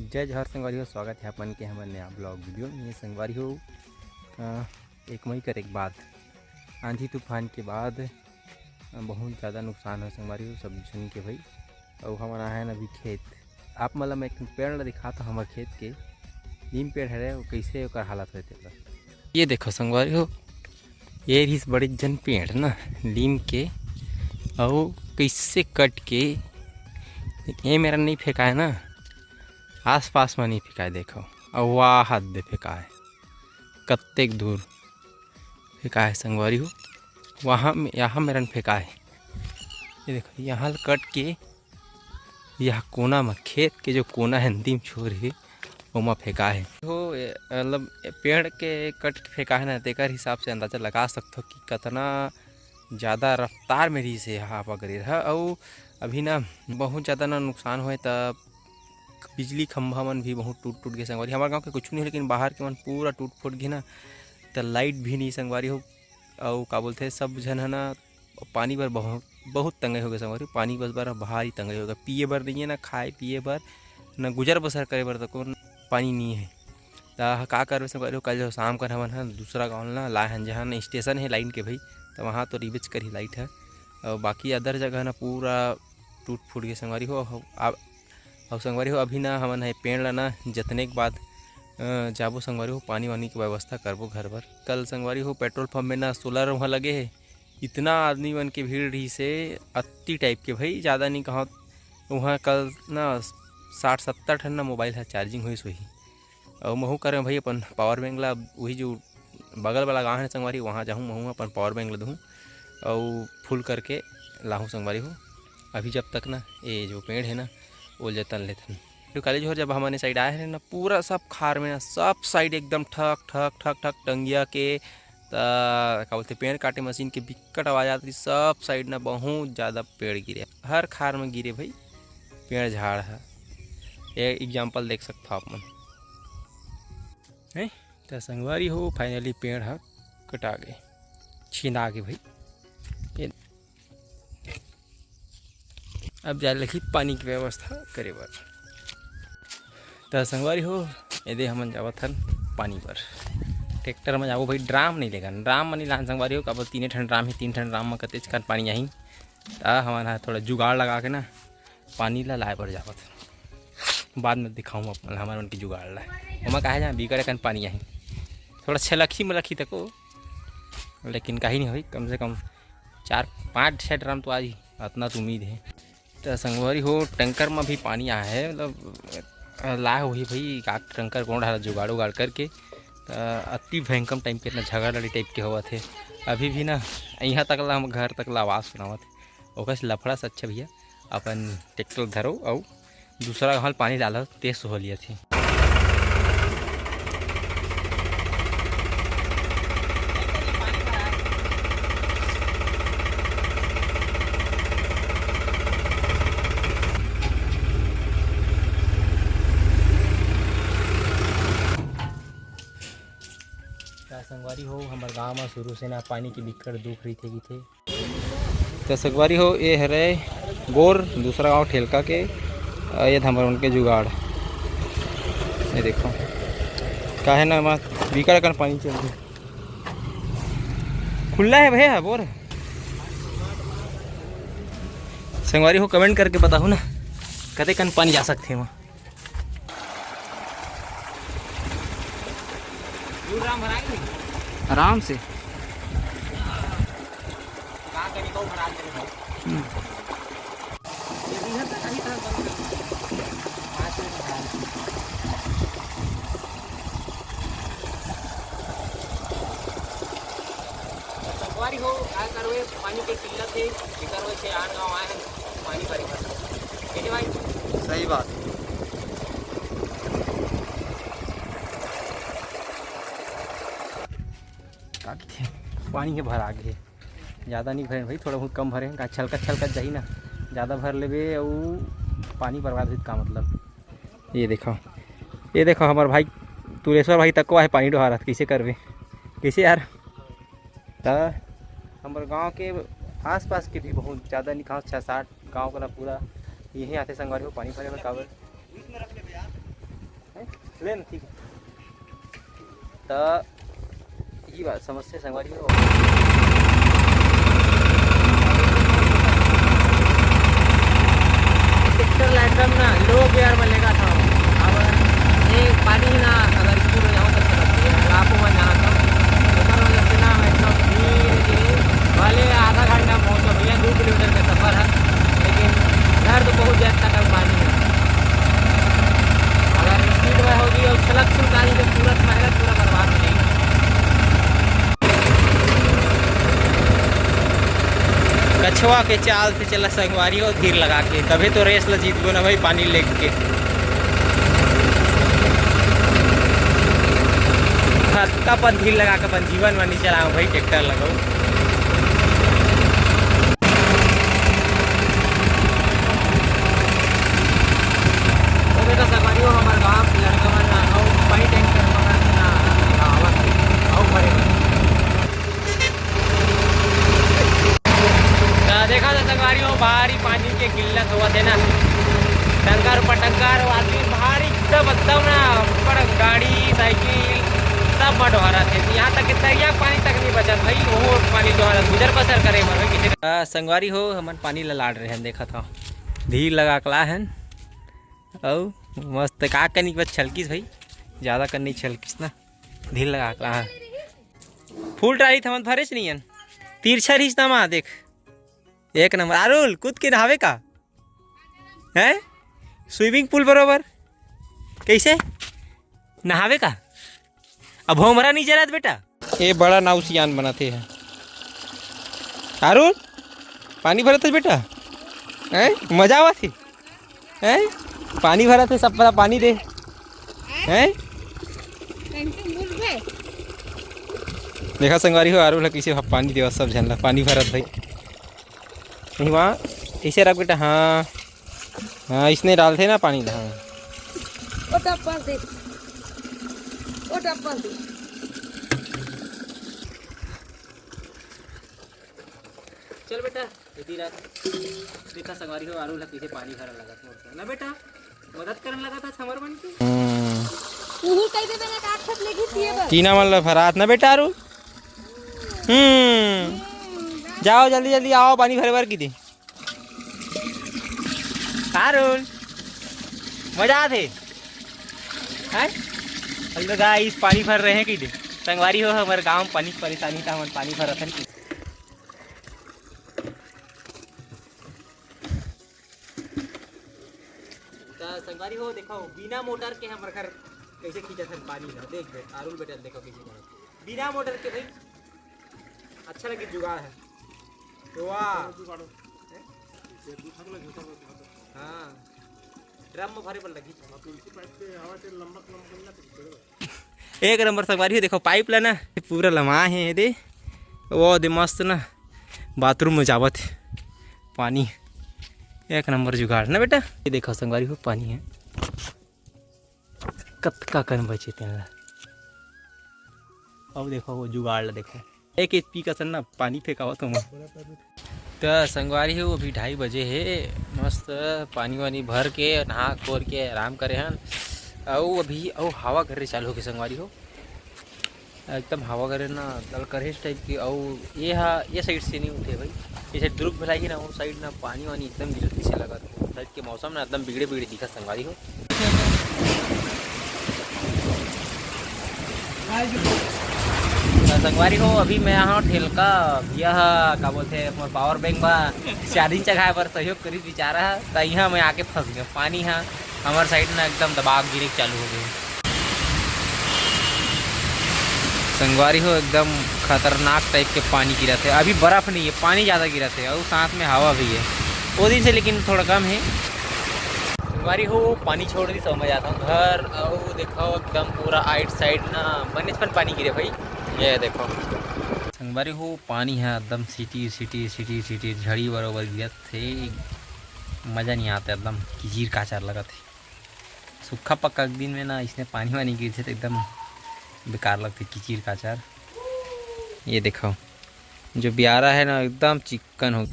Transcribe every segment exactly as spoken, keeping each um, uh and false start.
जय जोहार संगवारी हो, स्वागत है अपन के हमर नया ब्लॉग वीडियो में। संगवारी हो, अ, एक मई कर एक बाद आंधी तूफान के बाद, अ, बहुत ज़्यादा नुकसान हो संगवारी हो सब झन के भाई। अउ हमन आए हन अभी खेत। आप मन ल मैं एक ठन पेड़ ल दिखात हंव हमर खेत के, नीम पेड़ हरे, वो कइसे ओकर हालत होय तेला। ये देखो संगवारी हो, ये रिहिस बड़े जन पेड़ ना नीम के, अउ कइसे कट के, ए मेरा नहीं फेंकाय ना, आसपास में नहीं फेंकाय। देखो, अउ वाह हद दे फेंकाय, कत्तेक दूर फेंकाय संगवारी हो, वहाँ में, यहाँ मेरन फेंकाय। ये देखो, यहाँ ल कट के यह कोना म, खेत के जो कोना है, अंतिम छोर हे, ओमा फेंका हे। हो, ए, मतलब, ए, पेड़ के कट के फेंका हे ना, तेकर हिसाब से अंदाजा लगा सकथो कि कतना ज़्यादा रफ्तार में रहिस हे हवा गिरे ह। अउ अभी ना बहुत ज़्यादा ना नुकसान होए, त बिजली खंभा मन भी बहुत टूट टूट गे संगवारी। हमारे गांव के कुछ नहीं, लेकिन बाहर के मन पूरा टूट फूट गे ना, त लाइट भी नहीं संगवारी हो। अउ का बोलथे, सब झन ह ना पानी बर बहुत, बहुत तंगई हो गए संगवारी। पानी बस बर भारी तंगई हो गए, पिए बर नहीं है ना, खाए पिए बर ना, गुजर बसर करे बर तको पानी नहीं है। त ह का करबे संगवारी हो, कल जो शाम कर हमन ह दूसरा गाँव ना लाए हन, जहाँ ना स्टेशन है लाइन के भाई, त वहाँ तो रिबेच करही लाइट ह। अउ बाकी अदर जगह ना पूरा टूट फूट गए संगवारी हो। अब, अब संगवारी हो, अभी ना हमन ह पेड़ ला ना जतने के बाद, अ, जाबो संगवारी हो, पानी वानी के व्यवस्था करबो घर बर। कल संगवारी हो, पेट्रोल पंप में ना सोलर वहाँ लगे है, इतना आदमी मन के भीड़ रहिस हे, अति टाइप के भाई, ज़्यादा नहीं कहत। वहाँ कल ना साठ सत्तर ठन ना मोबाइल ह चार्जिंग होइस होही। अउ महू करें भाई अपन पावर बैंक ला, वही जो बगल वाला गाँव है संगवारी, वहाँ जाहूँ महू अपन पावर बैंक ला दूँ अउ फुल करके लाहूँ संगवारी हो। अभी जब तक ना ये जो पेड़ है ना, वो जतन लेथन। तो काली जोहर जब हमन साइड आए हैं ना, पूरा सब खार में ना, सब साइड एकदम ठक ठक ठक ठक टंगिया के, त का बोलते, पेड़ काटे मशीन के बिक्कट आवाज आत रही। सब साइड ना बहुत ज्यादा पेड़ गिरे, हर खार में गिरे भाई पेड़ झाड़ ह। ये एग्जाम्पल देख सकथो आप मन, हैं? त संगवारी हो, फाइनली पेड़ ह कटा गे, छिंदा गे भाई। ये अब जाए लगही पानी के व्यवस्था करे बर। त संगवारी हो, एदे हमन जावत हन पानी बर। ट्रैक्टर में जाबो भाई, ड्राम नहीं लेगन, ड्राम में नहीं लान संगवारी हो, काबर तीने ठन ड्राम ही, तीन ठन ड्राम में कतेच कन पानी आही। त हमन ह थोड़ा जुगाड़ लगा के ना पानी ला लाए बर जावत हन। बाद में दिखाऊँ अपन हमर मन के जुगाड़ ला। ओमा काहे जाए, बिकट अकन पानी आही, थोड़ा छलकही मलकही तको, लेकिन काही नहीं होई, कम से कम चार पाँच छः ड्राम तो आ जी, अतना तो उम्मीद है। त संगवारी हो, टैंकर में भी पानी आया है, मतलब, अ, लाए होही भाई, का टैंकर कोन डाला जुगाड़ उगाड़ करके, त अति भयंकर टाइप के इतना झगड़ा लड़ी टाइप के होवत है। अभी भी ना यहाँ तक ला, हम घर तक ला आवाज़ सुनावत है, ओकर से लफड़ा से अच्छा भैया अपन ट्रैक्टर धरो अउ दूसरा गाँव पानी डालो, तेज हो लिया थी। का संगवारी हो, हमर गांव म शुरू से ना पानी के बिकट दुख रहिथे, कहिथे। त संगवारी हो, ये हरे बोर, दूसरा गांव ठेलका के, अ, ये हमर मन के जुगाड़। ये देखो, काहे ना, एमा बिकट अकन पानी चल रही। खुल्ला है भैया बोर। संगवारी हो, कमेंट करके बताहू ना, कते कन पानी जा सकथे एमा। आराम से। हम्म। संगवारी हो, का करवे, पानी के किल्लत हे, एकर वजह से आन गाँव आए हैं पानी भरे बर। ठीक है भाई? सही बात। का कहिथे? पानी के भरा गे हे, ज़्यादा नहीं भरे भाई, थोड़ा बहुत कम भरे हैं, का छलकत छलकत जाही ना, ज़्यादा भर लेबे अउ पानी बर्बाद होई का मतलब। ये देखो, ये देखो, हमार भाई तुलेश्वर भाई तको आहे पानी डोहारत, कैसे करबे, कैसे यार? त हमर गांव के आसपास के भी बहुत ज़्यादा निकास, छः सात गांव का ना पूरा यहीं आथे संगवारी हो पानी भरे बर। काबर ले ना, ठीक है। त यही बात समस्या संगवारी हो। ट्रैक्टर ला एकदम ना लो गियर में लेगा था। अब ये पानी ही ना अगर स्पीड हो जाओ तो चलत है, आपको मैं जाना था। ओकर वजह से ना मैं एकदम धीरे धीरे, भले आधा घंटा में पहुँचो भैया, दो किलोमीटर का सफर है, लेकिन घर तो पहुँच जाता तक पानी है। अगर स्पीड में होगी और छलक छुलक आ जाएगी, पूरा मेहनत पूरा बर्बाद हो जाएगी। कछुआ के चाल से चला संगवारी हो, धीर लगा के, तभे तो रेस ला जीतबो ना भाई, पानी लेग के। हत्ता पर धीर लगा के अपन जीवन में नहीं चलाओ भाई, ट्रैक्टर लगाओ। तो देखा संगवारी हो, हमारे गाँव के लड़का मन ना, अउ पानी टैंकर पकड़ के ना, ना, ना, आवत हे, अउ भरे बर। त देखा था संगवारी हो, भारी पानी के किल्लत होवत हे ना, टंकर ऊपर टंकर, आदमी भारी एकदम, एकदम ना, बड़ गाड़ी, साइकिल, सब बटोरा थे। यहाँ तक कि तरिया पानी तक नहीं बचत भाई, वो पानी डोहरा गुजर बसर करे बर भाई, किसी का। संगवारी हो, हमन पानी ला लाड़ रहे हैं, देखा था, धीर लगा कला है। अउ मस्त का कनी बस छलकिस भाई, ज्यादा कर नहीं छलकिस ना, धीर लगा कला है। फुल ट्राली थमन भरेच नहीं हन, तिरछा रिस नमा देख, एक नंबर। आरुल, कूद के नहावे का? हैं? स्विमिंग पूल बरोबर। कैसे? नहावे का? अब हमरा नहीं जरत बेटा। ए बड़ा नाव सियान बनाते हैं। आरुल, पानी भरत है बेटा? हैं? मजा आवत है? हैं? पानी भरत है, सब पता पानी दे। हैं? देखा संगवारी हो, आरुल ह कइसे पानी देवत सब झन ला, पानी भरत भाई। नहीं वहाँ ऐसे रख बेटा, हाँ, हाँ, इसने डालते ना पानी ला, हाँ। ओ डब्बा दे, ओ डब्बा दे। चल बेटा, यदि रात देखा संगवारी हो, आरुल ह कइसे पानी भरन लगा था, ना बेटा? मदद करन लगा था हमर मन के। हम्म। उहू कह देबे ना, का खेत ले घिसिए बस। टीना मन ला भरात ना बेटा आरुल। हम्म। जाओ जल्दी जल्दी आओ, पानी भरे बर की दे। आरुल, मजा आथे। हैं? हेलो गाइस, पानी भर रहे हैं कि दे? संगवारी हो, हमर गांव में पानी के परेशानी था, हमन पानी भरत हन कि। त संगवारी हो, देखो, बिना मोटर के हमर घर कैसे खींचत हन पानी ला। देख बे, आरुल बेटा, देखो कैसे करत। बिना मोटर के भाई, अच्छा लगे जुगाड़ है। वाह। हैं? हाँ, ड्रम में भरे बर लगी। एक नंबर संगवारी हो, देखो पाइप ला ना, पूरा लमा हे दे। वो दे मस्त ना, बाथरूम में जावत हे पानी। एक नंबर जुगाड़ ना बेटा। ये देखो संगवारी हो, पानी है, कतका कन बचे तेन ला। अब देखो वो जुगाड़ ला देखो, एक एक पी कसन ना पानी फेंकावत हूँ। त संगवारी हो, अभी ढाई बजे हे, मस्त पानी वानी भर के, नहा खोर के आराम करे हन। अउ अभी अउ हवा करे चालू होके संगवारी हो, एकदम हवा करे ना, तल करे इस टाइप की। अउ ये हा, ये साइड से नहीं उठे भाई, ये साइड दुर्ग भिलाई ही ना, वो साइड ना पानी वानी एकदम गिरत से लगा, वो साइड के मौसम ना एकदम बिगड़े बिगड़े दिखा संगवारी हो। त संगवारी हो, अभी मैं यहाँ ठेलका भैया हा, का बोलते हैं, मोर पावर बैंक बा चार्जिंग चघाए बर सहयोग करिस बिचारा हा, त यहाँ मैं आके फंस गया। पानी हा हमर साइड ना एकदम दबाव गिरे चालू हो गए। संगवारी हो, एकदम खतरनाक टाइप के पानी गिरत हे। अभी बर्फ नहीं है, पानी ज़्यादा गिरत हे और साथ में हवा भी है। वो दिन से लेकिन थोड़ा कम है। संगवारी हो, पानी छोड़ दी, समझ आता हूँ घर। और देखो एकदम पूरा आइट साइड ना बनेचपन पानी गिरे भाई। ये देखो संगवारी हो, पानी है एकदम सिटी सिटी सिटी सिटी, झड़ी बरोबर गिरत हे। मज़ा नहीं आता, एकदम किचिर काचर लगत हे। सूखा पक्का के दिन में ना इसने पानी वानी गिरथे त एकदम बेकार लगथे, किचिर काचर। ये देखो जो बियारा है ना एकदम चिक्कन हो।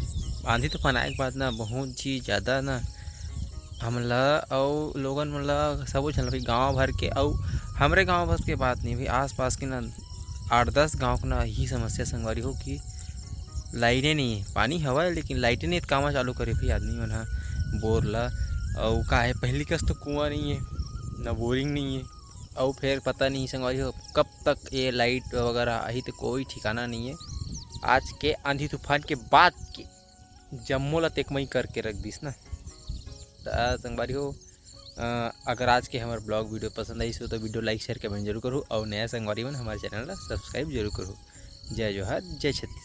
आंधी तूफान आए के बाद ना बहुत ही ज़्यादा ना हमला अउ लोगन मन ला, सबो झन ला भाई, गाँव भर के, अउ हमरे गाँव बस के बात नहीं भाई, आसपास के ना आठ दस गाँव के ना यही समस्या संगवारी हो कि लाइने नहीं है। पानी हवय लेकिन लाइटे नहीं, त कामा चालू करे भाई आदमी मन ह बोर ला। अउ का है, पहली कस तो कुआं नहीं है, ना बोरिंग नहीं है, अउ फिर पता नहीं संगवारी हो कब तक ये लाइट वगैरह आही, तो कोई ठिकाना नहीं है। आज के आंधी तूफान के बाद के जम्मो ला तेकमई करके रख दिस ना। त संगवारी हो, अ, अगर आज के हमर ब्लॉग वीडियो पसंद आइस हो तो वीडियो लाइक, शेयर, कमेंट जरूर करू, अउ नया संगवारी मन हमारे चैनल ला सब्सक्राइब जरूर करू। जय जोहार, जय छत्तीसगढ़।